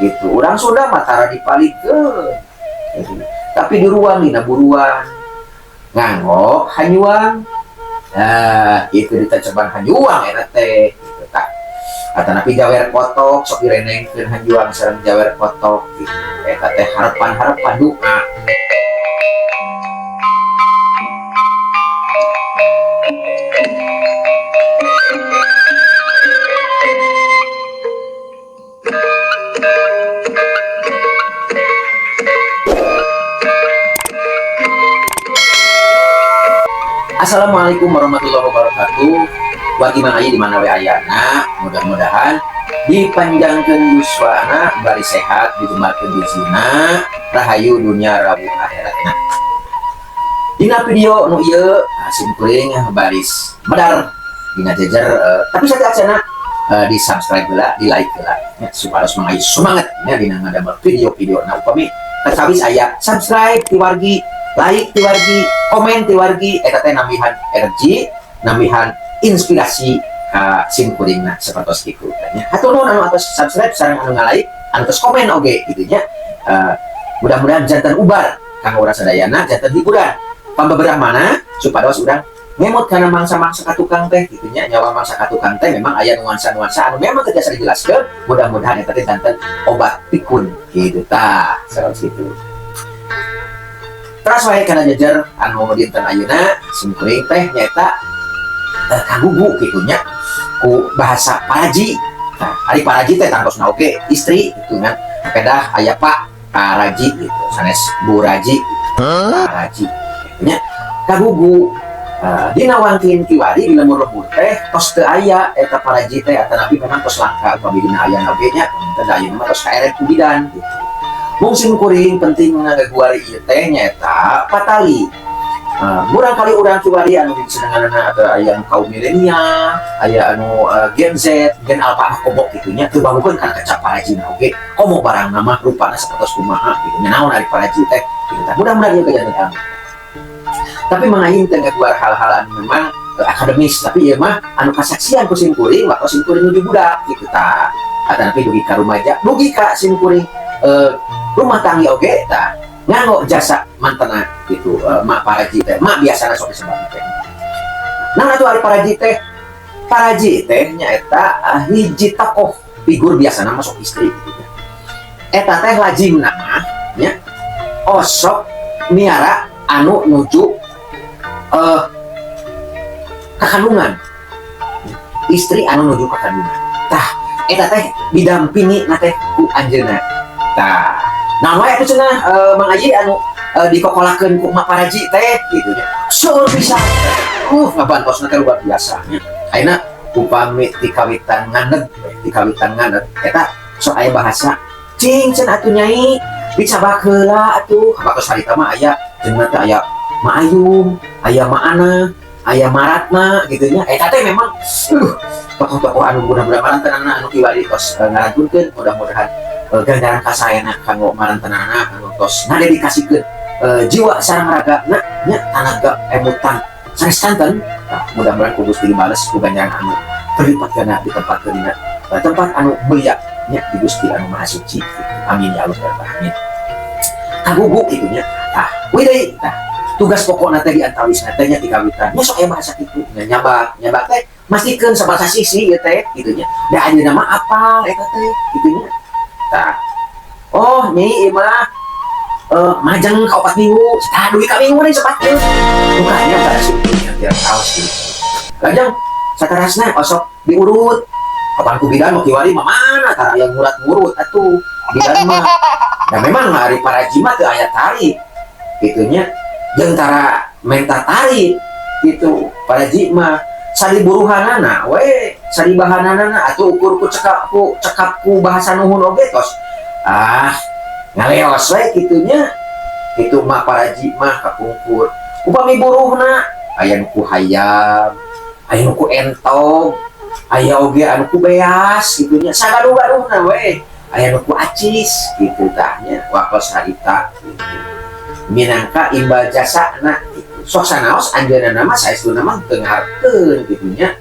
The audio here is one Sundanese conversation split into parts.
Gitu. Urang Sunda mah tara dipalikeun. Gitu. Tapi diruang dina buruan. Nganggo hanyuang. Nah, itu ditaceban hanyuang eta teh gitu tah. Atanapi jawer kotok sok direnengkeun hanjuang sareng jawer kotok gitu. Eta teh harapan-harapan doa. Assalamualaikum warahmatullahi wabarakatuh. Wargi Mang Ayi di mana we ayana, mudah-mudahan dipanjangkeun yuswana, bari sehat, digemarkeun rizkina, rahayu dunia rabu akhiratna. Dina video nu ieu sim kuring baris medar dina jejer, tapi sateuacanna di subscribe heula, di like heula nya supados Mang Ayi semangat nya dina ngadamel video-video. Nah, upami tatawis aya subscribe ti wargi, like ti wargi, komen ti wargi, eta teh nambihan energi, nambihan inspirasi ka sim kuringna sapertos kitu nya. Hatur nuhun anu atos subscribe sareng anu nga-like, anu tos komen oge kitu nya. Mudah-mudahan janten ubar kanggo urang sadayana, janten hiburan pambeberah mana supados urang ngemot kana mangsa-mangsa katukang teh kitu nya. Nyawa mangsa katukang teh memang aya nuansa-nuansa anu memang teu tiasa dijelaskeun, mudah-mudahan eta teh janten obat pikun kitu tah, sapertos kitu. Teras wae kana jejer anu dinten ayeuna sim kuring teh nyaeta kagugu kitu nya ku bahasa paraji. Nah, ari paraji teh tangtosna oge istri gitu kan. Pedah aya Pak Paraji gitu, sanes Bu Raji gitu. Paraji gitu nya. Kagugu dina wangkin kiwari di lembur-lembur teh tos teu aya eta paraji teh, atanapi memang tos langka upami dina aya oge nya, punten ayeuna mah tos kaeret ku bidan gitu. Mung sim kuring penting ngagaguari ieu teh nyaeta patali. Murang kali urang kiwari anu disenenganana atau aya anu kaum milenial, aya anu Gen Z, Gen Alpha mah kobok kitu nya, teu bangukeun kana kecap paraji na oge. Komo barang mah rupana sapertos kumaha kitu nya, naon ari paraji teh kitu tah. Mudah-mudahan ieu kajanten ilmu. Tapi mangayin teh ngaguar hal-hal anu memang akademis, tapi ieu mah anu kasaksian ku sim kuring waktu sim kuring nuju budak kitu tah. Atanapi dugi ka rumaja, dugi ka sim kuring rumah tangga oge tah nganggo jasa mantena gitu, mak paraji teh, mak biasana sok disebut teh. Nah, atuh ari paraji teh, paraji teh nyaeta hiji tokoh figur biasana masuk istri gitu. Eta teh lazimna mah nya osok miara anu nuju kakandungan. Istri anu nuju kakandungan. Tah, eta teh didampingi na teh ku anjeunna. Tah, nah wae atuh cenah Mang Ayi anu dikokolakeun ku mak paraji teh gitu nya. Seueur pisan. Ngabantosna teh luar biasa nya. Ayeuna upami ti kawitan nganeg, ti kawitan nganeg eta sok aya bahasa cing cenah atuh nyai dicabak heula atuh. Kabatos harita mah aya cenah teh aya Ma Ayum, aya Ma Ana, aya Maratna gitu nya. Eta teh memang tokoh-tokoh anu mudah-mudahan marantenana anu kiwari tos ngarantunkeun, mudah-mudahan ganjaran kasaena kanggo marantenana anu tos ngadedikasikeun jiwa sareng raga na nya tanaga emutan sanes kanten. Nah, mudah-mudahan ku Gusti dibales ku ganjaran anu berlipat ganda di tempat dina tempat anu mulia nya di Gusti anu Maha Suci gitu. Amin ya Allah ya Rabbal alamin. Kagugu kitu nya. Tah, we deui tah tugas pokokna teh di antawisna teh nya ti kawitan. Nya sok aya bahasa kitu nya nyabak, nyabak teh mastikeun sabaraha sisi ieu teh kitu nya. Da anjeunna mah apal eta teh kitu nya. Tah. Oh, nyai ieu mah majeng ka 4 minggu, tah dugi ka minggu deui sepatkeun. Mukanya tah nya tiap kaos gitu. Lajeng saterasna osok diurut. Kapan ku bidan mau kiwari mah mana tah aya ngurat-ngurut atuh bidan mah. Da memang hari paraji mah teu aya tarif kitu nya. Jeung tara menta tarif gitu paraji mah saliburuhanana we salibahanana atuh ukur ku cekap ku cekap ku bahasa nuhun oge tos ngaleos we kitu nya. Kitu mah paraji mah kapungkur upami buruhna aya nu ku hayam, aya nu ku entog, aya oge anu ku beas kitu nya, sagaduh-gaduhna we aya nu ku acis kitu tah nya wakos harita kitu minangka imbal jasana gitu. Sok sanaos anjeunna mah saestuna mah teu ngaharepkeun kitu nya.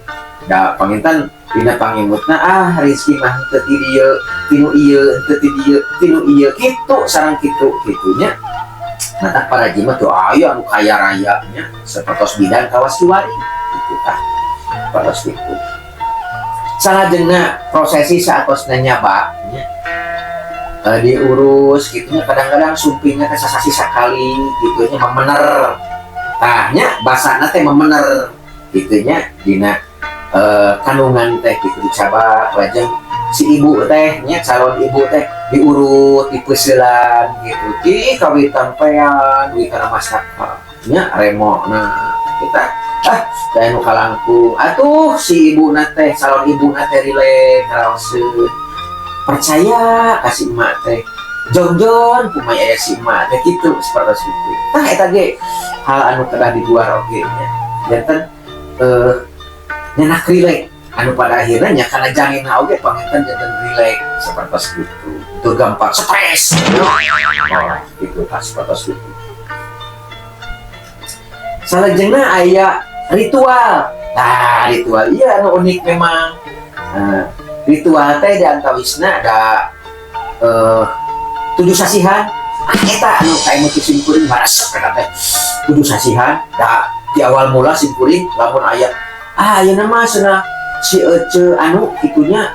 Da panginten dina pangimutna, ah, rezeki mah henteu ti dieu, tinu ieu, henteu ti dieu, tinu ieu, kitu sareng kitu kitunya. Matak paraji mah tuh aya anu kaya raya nya, sapertos bidan kawas kiwari gitu tah, sapertos kitu. Salajengna prosesi saatosna nyaba nya, diurus gitu nya. Kadang-kadang sumpingna teh sasasi sakali gitu nya, memener tah nya, basana teh memener gitu nya dina kandungan teh gitu. Dicaba, lajeng si ibu teh nya, calon ibu teh diurut, dipeuselan gitu ti kawitan pean dugi kana mastaka nya, remona kita ah dan nu kalangkung atuh si ibu teh, calon ibu teh rileks, ngaraoseun, percaya ka si emak teh, jongjon kumaha aya si emak teh gitu, seperti itu. Tah, eta ge hal anu kedah dibuar oge nya, janten nyenak rileks anu pada akhirnya nya kana janinna oge panginten janten rileks seperti itu, itu gampang stres. Oh, gitu tah, seperti itu. Salajengna aya ritual. Nah, ritual iya anu unik memang. Nah, ritual teh di antawisna ada 7 sasihan. Ah, eta anu kayak sim kuring baresep eta teh 7 sasihan. Da di awal mula sim kuring lamun aya, ah, ayeuna mah cenah si ece anu itunya,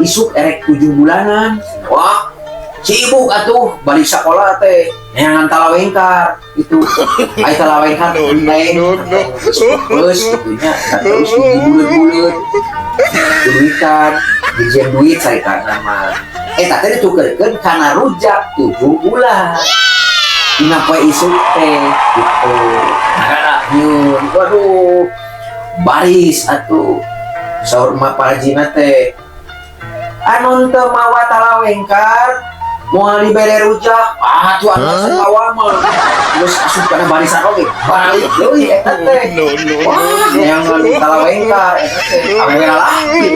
isuk erek 7 bulanan, wah, sibuk atuh balik sekolah teh neangan talawengkar itu. Aya talawengkar No, no, lain no, no. terus gitu nya, dan terus dibulet-bulet duitan, dijieun duit carita nama eta teh ditukerkeun kana rujak 7 bulan dina poe isuk teh gitu. Nah, nyun, waduh, baris atuh. Saur emak parajina teh, anu teu mawa talawengkar moal dibere rujak. Ah, tuh anu asa mawa mah geus asup kana barisan oge, balik deui eta teh. No, no, Wah, no, yang talawengkar eta teh awewe lalaki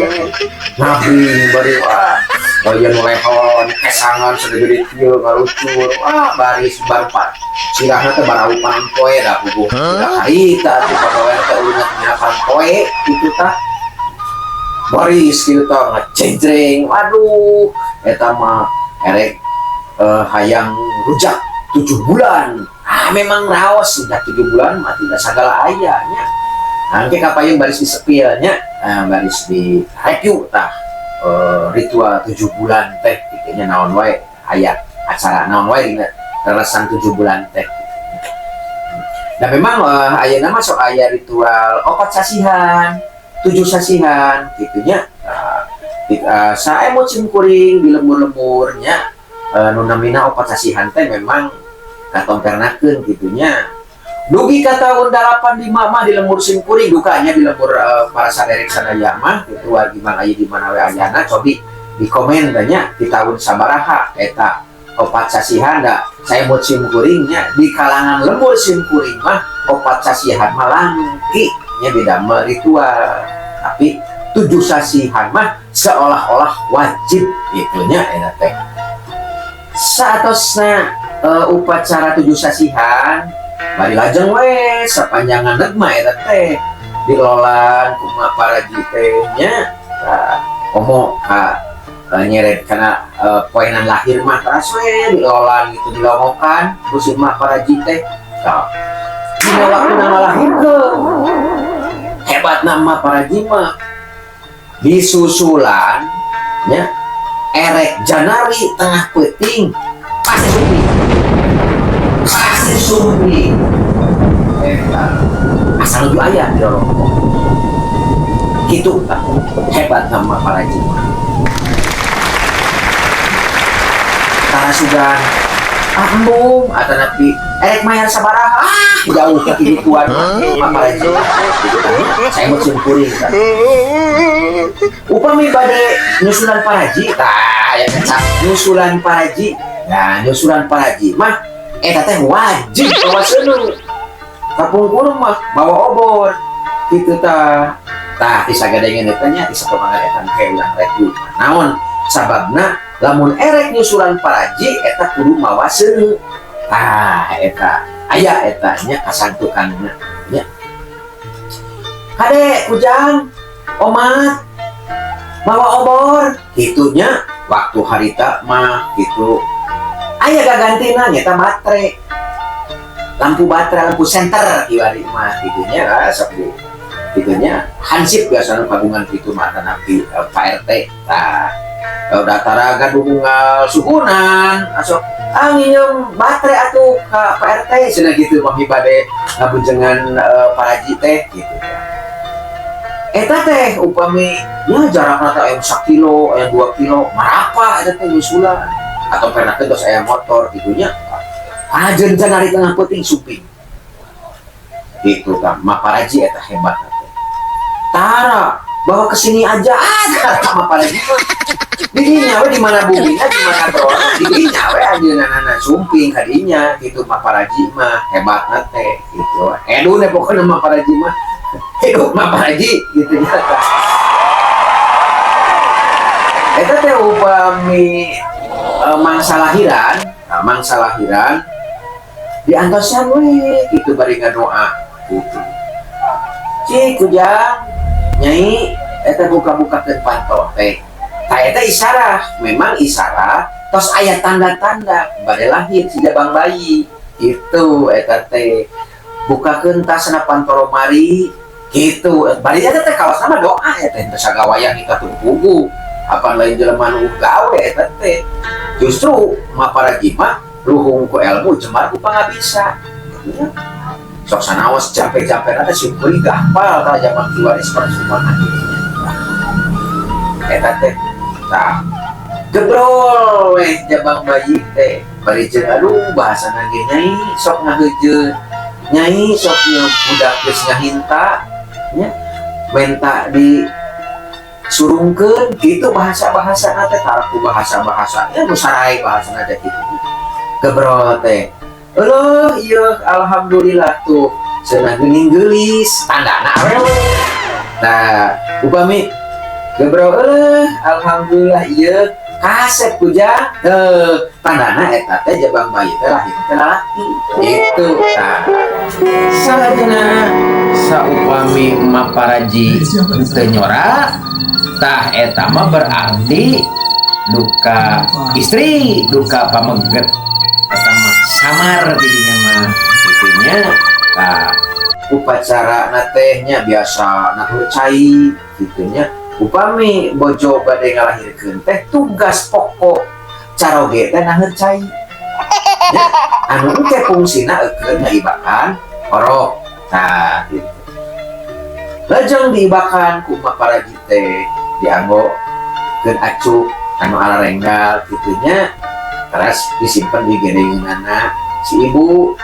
nabi bari, wah, bagian lehon kesangan segede kieu ngarucur. Wah, baris barpat sirahna teh baraupan poe da puguh da harita tuh pagawean teh ulunna nyarapan poe kitu tah. Baris kitu tah ngecejreng, waduh, eta mah erek hayang rujak 7 bulan. Ah, memang raos sudah 7 bulan mah tidak segala aya nya. Nah, kapayun baris di sepilnya, nah, baris di review tah, ritual 7 bulan teh gitu nya, naon wae aya acara naon wae dina relesan 7 bulan teh. Dan memang ayeuna mah sok aya ritual 4 sasihan, 7 sasihan gitu nya. Nah, saemut sim kuring di lembur-lemburnya, nu namina 4 sasihan teh memang katompernakeun gitu nya. Dugi ka tahun 85 mah di lembur sim kuring dukanya, di lembur para saderek sadaya mah gitu, wargi mang aya di mana we ayana, cobi di komen nya di tahun sabaraha eta 4 sasihan. Da saemut sim kuringnya di kalangan lembur sim kuring mah 4 sasihan mah langki nya beda ritual, tapi 7 sasihan mah seolah-olah wajib itunya eta teh. Saatosna upacara 7 sasihan bari lajeng we sapanjangan mah eta teh dilolan kumaha paraji teh nya. Tah, komo ka nyeret kana poenan lahir mah teras we dilolan gitu, dilongokan ku si emak paraji teh. Tah, dina waktu ngalahirkeun, hebat nama paraji mah, disusulan nya erek Januari tengah peuting pasti sumping, pasti sumping eta asal nuju aya di rorongkong gitu tah. Hebat nama paraji mah. Tarasugan, ah, embung atanapi erek mayar sabaraha, ah, jauh ke gituan mah paraji gitu kan. Saya mau simpuring kan upami bade nyusulan paraji tah ya, kecap nyusulan paraji. Nah, nyusulan paraji mah eta teh wajib bawa seuneu, kapungkur mah bawa obor gitu tah. Tah, ti sagadengeun eta nya, ti sapermangan eta ke urang review naon sababna lamun erek nyusulan paraji eta kudu mawa seuneu. Tah, eta aya eta nya kasantukanna nya. Kade kujang Omat mawa obor gitunya. Waktu harita mah gitu aya gagantina nyata baterai, lampu baterai, lampu senter kiwari mah gitunya. Ah, sok gitunya hansip biasanya kagungan gitu mah napi Pak RT. Tah, udah tara gaduh unggal suhunan, asok ah nginjem baterai atuh ka Pak RT cenah gitu, pami bade ngabuncengan paraji teh gitu. Eta teh upami ya jarakna teh aya 1 kilo, aya 2 kilo, marapa eta teh nyusulan atau pernah tos aya motor gitunya. Ajen ari tengah peuting sumping gitu kan. Maparaji eta hebat teh, tara bawa ke sini aja. Ah, tara maparaji mah didinya we, di mana buminya, di mana berona, didinya we anjeunna sumping kadinya gitu. Maparaji mah hebat teh gitu. Edun pokoknya maparaji mah, hidup maparaji gitu nya. Eta teh upami mangsa lahiran, nah, mangsa lahiran diantosan we gitu bari ngadoa gitu. Cik kujang, nyai, eta buka-bukakeun panto teh. Tah, eta isarah, memang isarah tos aya tanda-tanda bade lahir si jabang bayi itu. Eta teh bukakeun tasna, panto lomari gitu. Bari eta teh kawas mah doa ya teh, teu sagawayah nikah tuh pugu apa lain jelema nu gawe. Eta teh justru maparaji mah luhung ku ilmu, jembar ku pangabisa gitu ya. Sok sanaos capek-capek teh syukuri gahpal tah zaman kiwari seperti semua eta teh. Tah, gebrol weh jabang bayi teh bari jeung aduh bahasana ge, nyai sok ngaheujeun, nyai sok budak geus ngahinta nya, menta di surungkeun gitu. Bahasa-bahasa teh taraku bahasa-bahasa ya nu sarai bahasa teh gitu. Gebrol teh, eueuh ieu alhamdulillah tuh cenah, geuning geulis, tandana awewe. Nah, upami gebrol, eueuh alhamdulillah ieu kasep kujang, heuh, tandana eta teh jabang bayi teh lahir teh lalaki gitu. Nah, Salajengna saupami maparaji teu nyora, tah eta mah berarti duka istri, duka pameget, eta mah samar didinya mah gitunya. Tah, upacara na teh nya biasa naheur cai gitunya. Upami bojo bade ngalahirkeun teh, tugas pokok caroge teh naheur cai ya, anu engke fungsina eukeun ngaibakan orok. Nah gitu, lajeng diibakan ku maparaji teh dianggo keun acuk anu alarenggal gitunya, terus disimpan di gedengeunana si ibu.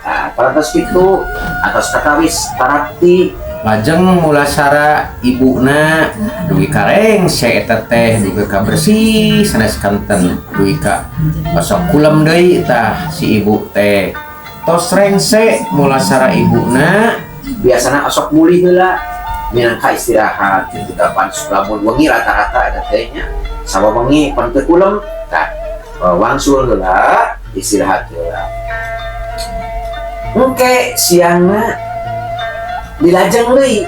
Nah, parantos kitu atos kakawis tarakti. Lajeng mulasara ibuna dugi ka rengse eta teh, dugi ka bersih sanes kanten, dugi ka osok kulem deui. Tah, si ibu teh tos rengse, mulasara ibuna biasana osok mulih heula minangka istirahat gitu. Kapan lamun wengi rata-rata eta teh nya sawa wengi pan teu kulem. Tah, wangsul heula, istirahat heula, engke siangna dilajeng deui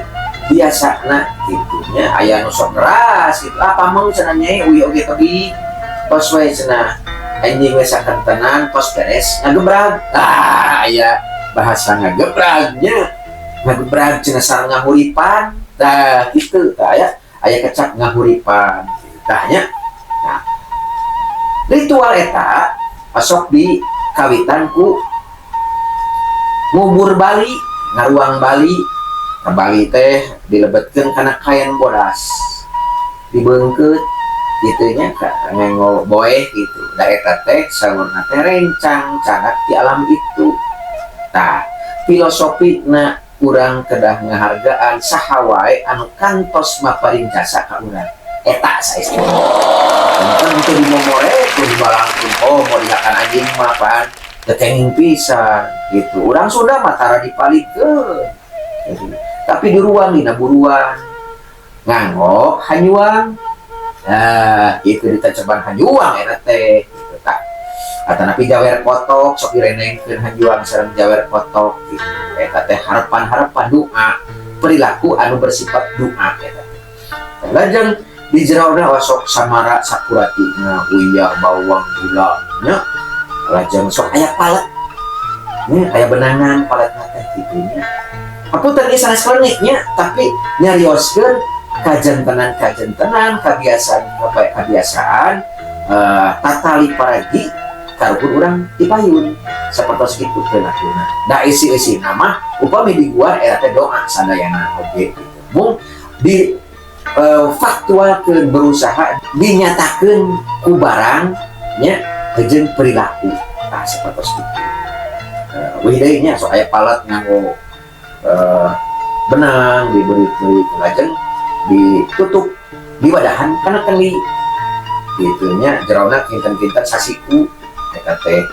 biasana gitunya. Aya nu sok keras gitu, apa mau cenah, nyai, uih oge tadi tos we cenah, anjing we sakentenan tos beres ngagebrag. Ah, aya bahasa ngagebragnya, ngagebrag cenah sareng ngahuripan. Tah gitu, tah aya aya kecap ngahuripan tah nya. Nah, ritual eta osok di kawitan ku ngubur bali, ngaruang bali. Ka bali teh dilebetkeun kana kain bodas, dibeungkeut gitu nya, ka nganggo boeh gitu. Da eta teh saurna teh rencang candak di alam itu. Tah, filosofi na urang kedah ngahargaan saha wae anu kantos maparin jasa ka urang eta saestu. Kan teu dimomore pun dibalangkeun, oh mau dihakan anjing mah pan teu kenging pisan gitu. Urang Sunda mah tara dipalikeun gitu. Tapi diruang dina buruan nganggo hanyuang. Nah itu ditaceban hanyuang eta teh gitu. Tah, atanapi jawer kotok, sok direnengkeun hanyuang sareng jawer kotok gitu. Eta teh harapan-harapan doa, perilaku anu bersifat doa eta teh. Lajeng di jerona osok samara sakurati uyah, bawang, gula nya. Lajeng sok aya palet nya, aya benangan paletna teh kitu nya. Hapunten ieu sanes klenik nya, tapi nyarioskeun kajantenan-kajantenan, kabiasaan apa, kebiasaan tatali paragi karuhun urang ti payun sapertos kitu teh lakuna. Da isi-isi nama upami diguar eta teh doa sadayana oge gitu. Mung di faktualkeun, berusaha dinyatakeun ku barang nya jeung perilaku, tah sapertos kitu. Wih deui nya, sok aya palet nganggo benang diberi-beri, lajeng ditutup di wadahan kana kendi gitu nya. Jerona kinten-kinten sasiku eta teh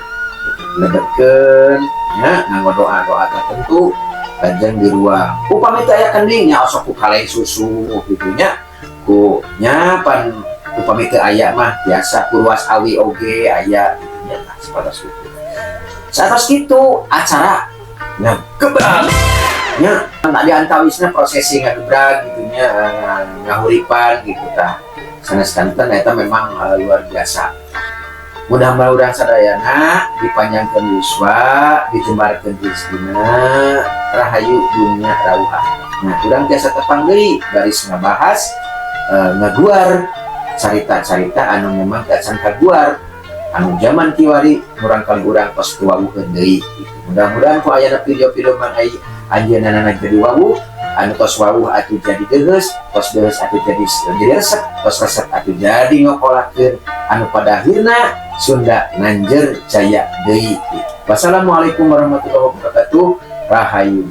lebetkeun nya nganggo doa-doa tertentu, lajeng di ruang. Upami teu aya kendi nya, osok ku kaleng susu gitu nya, ku nya pan upami teu aya mah biasa ku ruas awi oge aya gitu nya. Tah, sapertos kitu. Satos kitu acara ngagebrag nya, di antawisna prosesi ngagebrag gitu nya, ngahuripan gitu. Tah, sanes kanten eta memang luar biasa. Mudah-mudahan sadayana dipanjangkeun yuswa, dijembarkeun rezekina, rahayu dunia rauh akhirat. Nah, urang tiasa tepang deui baris ngabahas ngaguar carita-carita anu memang acan kaguar, anu zaman kiwari murangkali urang tos tuwawuheun deui gitu. Mudah-mudahan ku ayana video-video Mang Ai, anjeunna jadi wawuh, anu tos wawuh atuh jadi deheus, tos deheus atuh jadi resep, tos resep atuh jadi ngokolakeun, anu pada akhirna Sunda nanjer jaya deui. Wassalamualaikum warahmatullahi wabarakatuh. Rahayu.